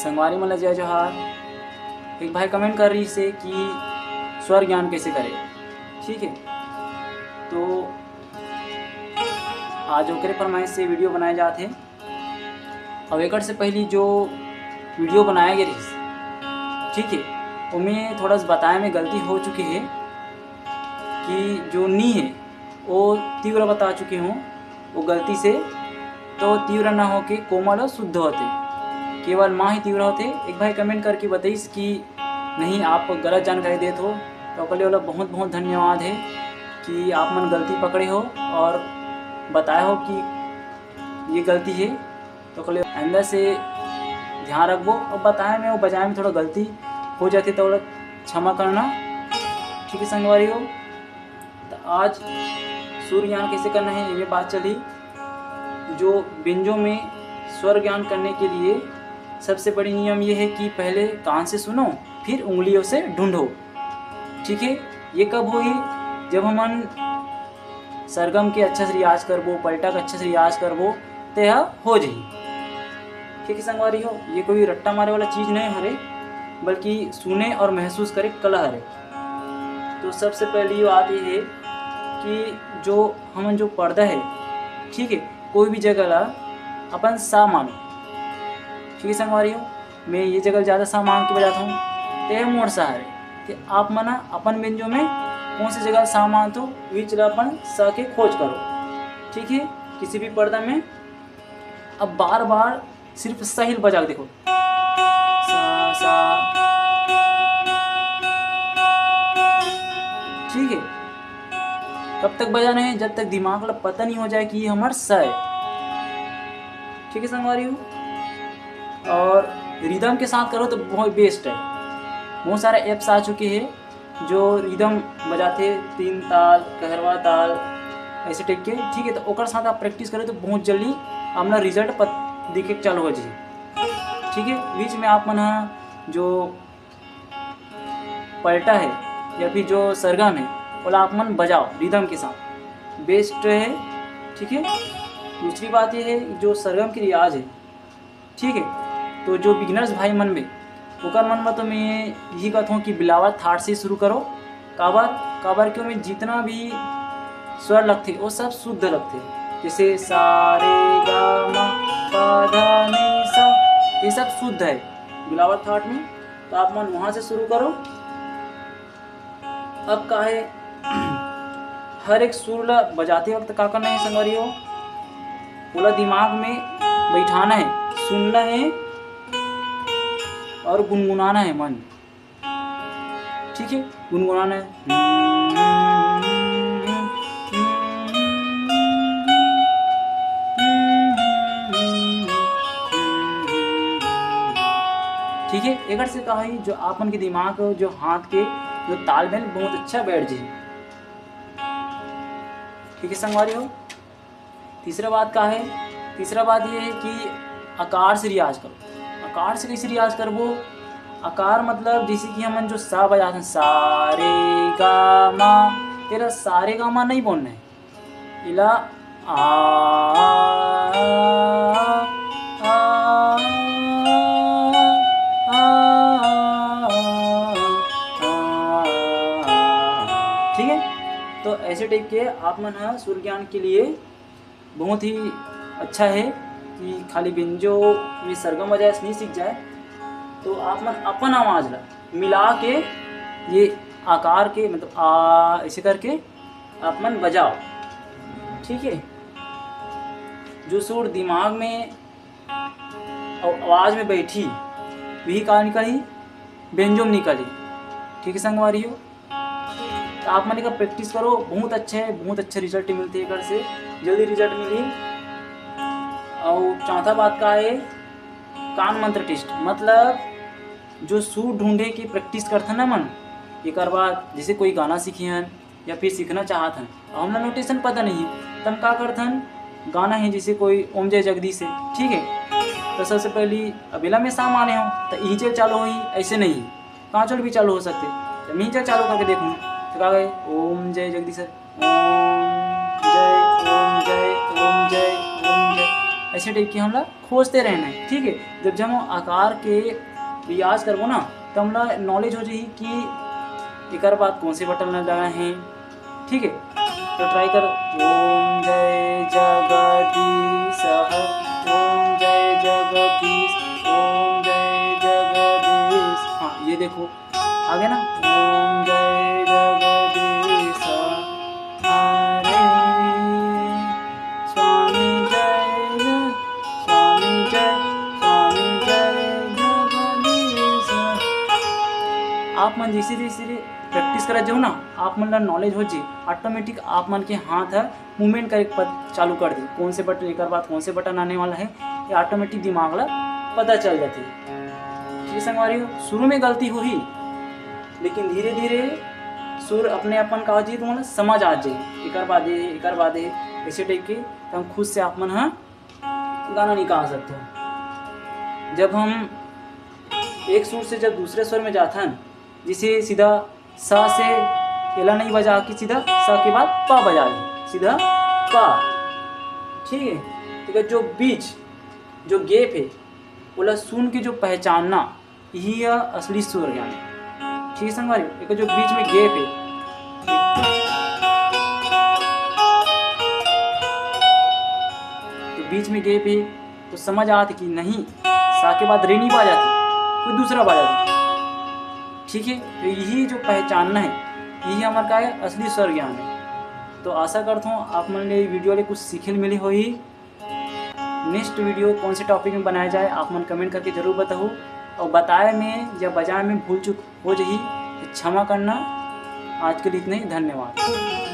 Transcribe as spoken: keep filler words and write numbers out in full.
संगवारी मन ला जय जोहार। एक भाई कमेंट कर रहिसे कि स्वर ज्ञान कैसे करे, ठीक है। तो आज ओकरे फरमाइश से वीडियो बनाए जात हे। अब एकर से पहली जो वीडियो बनाया गया रहिस, ठीक है, ओमे थोड़ा सा बताए में गलती हो चुकी है कि जो नी है वो तीव्र बता चुके हूँ, वो गलती से, तो तीव्र ना होके कोमल और शुद्ध होते, केवल माँ ही तीव्र होते। एक भाई कमेंट करके बताइस कि नहीं, आप गलत जानकारी देत हो, तो ओकर लिए ओला बहुत बहुत धन्यवाद है कि आप मन गलती पकड़े हो और बताए हो कि ये गलती है। तो ओकर लिए आइंदा से ध्यान रखबो और बताए में वो बजाए में थोड़ा गलती हो जाती तो ओला क्षमा करना, ठीक है संगवारी हो। तो आज सुर ज्ञान कैसे करना है, ये बात चली। जो व्यंजों में स्वर ज्ञान करने के लिए सबसे बड़ी नियम ये है कि पहले कान से सुनो, फिर उंगलियों से ढूंढो, ठीक है। ये कब होही? जब हमन सरगम के अच्छा से रियाज करबो, पलटा के अच्छा से रियाज करबो, ते ह हो जाही, ठीक है संगवारी हो। ये कोई रट्टा मारे वाला चीज़ नहीं हरे, बल्कि सुने और महसूस करे कला हरे। तो सबसे पहली बात ये है कि जो हमन जो पर्दा है, ठीक है, कोई भी जगह ला अपन सा मानो, ठीक है संगवारी हो। मैं ये जगह ज़्यादा सा मान के बजाता हूँ, ते मोर सा हरे। ते आप मन ह अपन व्यंजो में कौन सी जगह सा मानत हो, विच ला अपन सा के खोज करो, ठीक है, किसी भी पर्दा में। अब बार बार सिर्फ सा ही बजा के देखो, सा सा, ठीक है। कब तक बजाना है? जब तक दिमाग ला पता नहीं हो जाए कि ये हमार सा है, ठीक है संगवारी हो। और रिदम के साथ करो तो बहुत बेस्ट है। बहुत सारा ऐप्स आ चुके हैं जो रिदम बजाते, तीन ताल, कहरवा ताल, ऐसे टाइप के, ठीक है। तो ओकर साथ आप प्रैक्टिस करो तो बहुत जल्दी अपना रिजल्ट पत दिखे के चालू हो जाए, ठीक है। बीच में आप मन ह जो पलटा है या फिर जो सरगम है, ओला आप मन बजाओ रिदम के साथ, बेस्ट है, ठीक है। दूसरी बात ये है, जो सरगम की रियाज है, ठीक है, तो जो बिगिनर्स भाई मन में, ओकर मन में तो मैं यही कहता हूँ कि बिलावल थाट से शुरू करो। काबर? काबर क्यों में जितना भी स्वर लगथे वो सब शुद्ध लगथे। जैसे सा रे गा मा पा धा नी सा, ये सब शुद्ध है बिलावल थाट में। तो आप मन वहाँ से शुरू करो। अब का है, हर एक सुर ला बजाते वक्त का करना है संगवारी हो, ओला दिमाग में बैठाना है, सुनना है और गुनगुनाना है मन, ठीक है, गुनगुनाना है। ठीक है, एकर से का होही, जो आप मन के दिमाग, जो हाथ के जो तालमेल बहुत अच्छा बैठ जाही। ठीक है संगवारी हो, तीसरा बात का है? तीसरा बात ये है कि आकार से रियाज करो। आकार से कैसे रियाज करबो? आकार मतलब जैसे कि हमन जो सा बजाथन, सा रे गा मा, तेला सा रे गा मा नहीं बोलना है, इला आ, आ, आ, आ, आ, ठीक है। तो ऐसे टाइप के आप मन ह सुर ज्ञान के लिए बहुत ही अच्छा है कि खाली बेंजो में सरगम बजाए से नहीं सीख जाए, तो आप मन अपन आवाज़ ला मिला के ये आकार के, मतलब आ, ऐसे करके आप मन बजाओ, ठीक है। जो सुर दिमाग में और आवाज़ में बैठी, वही का निकलही, बेंजो में निकलही, ठीक है संगवारी हो। तो आप मन एकर प्रैक्टिस करो, बहुत अच्छा है, बहुत अच्छा रिजल्ट मिलथे एकर से, जल्दी रिजल्ट मिलही। और चौथा बात का है, कान मंत्र टेस्ट, मतलब जो सुर ढूंढे के प्रैक्टिस करथन ना मन, एकर बाद जैसे कोई गाना सीखे हन या फिर सीखना चाहत हन, और हमला नोटेशन पता नहीं है, त हम का करथन, गाना है जैसे कोई ओम जय जगदीश है, ठीक है, तो सबसे पहली अबेला में सा माने हो तो इही चल चालू होही, ऐसे नहीं है, पाँचों भी चालू हो सकते। तो मैं चल चालू करके देखूँ तो का गए, ओम जय जगदीश, ओम जय, ओम जय, ओम जय, ओम जय, ऐसे टाइप के हमला खोजते रहना है, ठीक है। जब जब हम आकार के रियाज करबो ना, तो हमला नॉलेज हो जाही कि एकर बाद कौन से बटन लगाना है, ठीक है। तो ट्राई कर, ओम जय जगदीश, ओम जय जगदीश, ओम जय जगदीश। हाँ, ये देखो, आगे ना, ओम जय जगदीश हरे, स्वामी जय जय, स्वामी जय, स्वामी जय जगदीश। आप मन जैसे जैसे प्रैक्टिस करत जाओ ना, आप मन ला नॉलेज हो जी, ऑटोमेटिक आप मन के हाथ ह मूवमेंट करे के पत-, चालू कर दी, कौन से बटन, एक बाद कौन से बटन आने वाला है, ये ऑटोमेटिक दिमाग ला पता चल जाती है। ठीक है संगवारी हो, शुरू में गलती होही, लेकिन धीरे धीरे सुर अपने अपन का हो जी, तुम्हारा समझ आ जाए, एक बाद ये, एक बाद ये, ऐसे टाइप के, तो हम खुद से आप मन ह गाना निकाल सकते हो। जब हम एक सुर से जब दूसरे सुर में जाथन, जैसे सीधा सा से एला नहीं बजा के सीधा सा के बाद पा बजा दे, सीधा पा, ठीक है। तो जो बीच, जो गैप है, ओला सुन के जो पहचानना, यही है असली सुर ज्ञान। ठीक है संगवारी, एक जो बीच में गैप है, तो बीच में गैप है, तो समझ आत कि नहीं, सा के बाद रे नहीं बाजाते, कोई दूसरा बाजाते। ठीक है, तो यही जो पहचानना है, यही हमारे का है, असली स्वर ज्ञान है। तो आशा करता हूँ आप मन ले वीडियो ले कुछ सीखे मिली होही। नेक्स्ट वीडियो कौन से टॉपिक में बनाया जाए, आप मन कमेंट करके जरूर बताओ, और बताए में या बजाए में भूल चूक हो जाही तो क्षमा करना। आज के लिए इतना ही, धन्यवाद।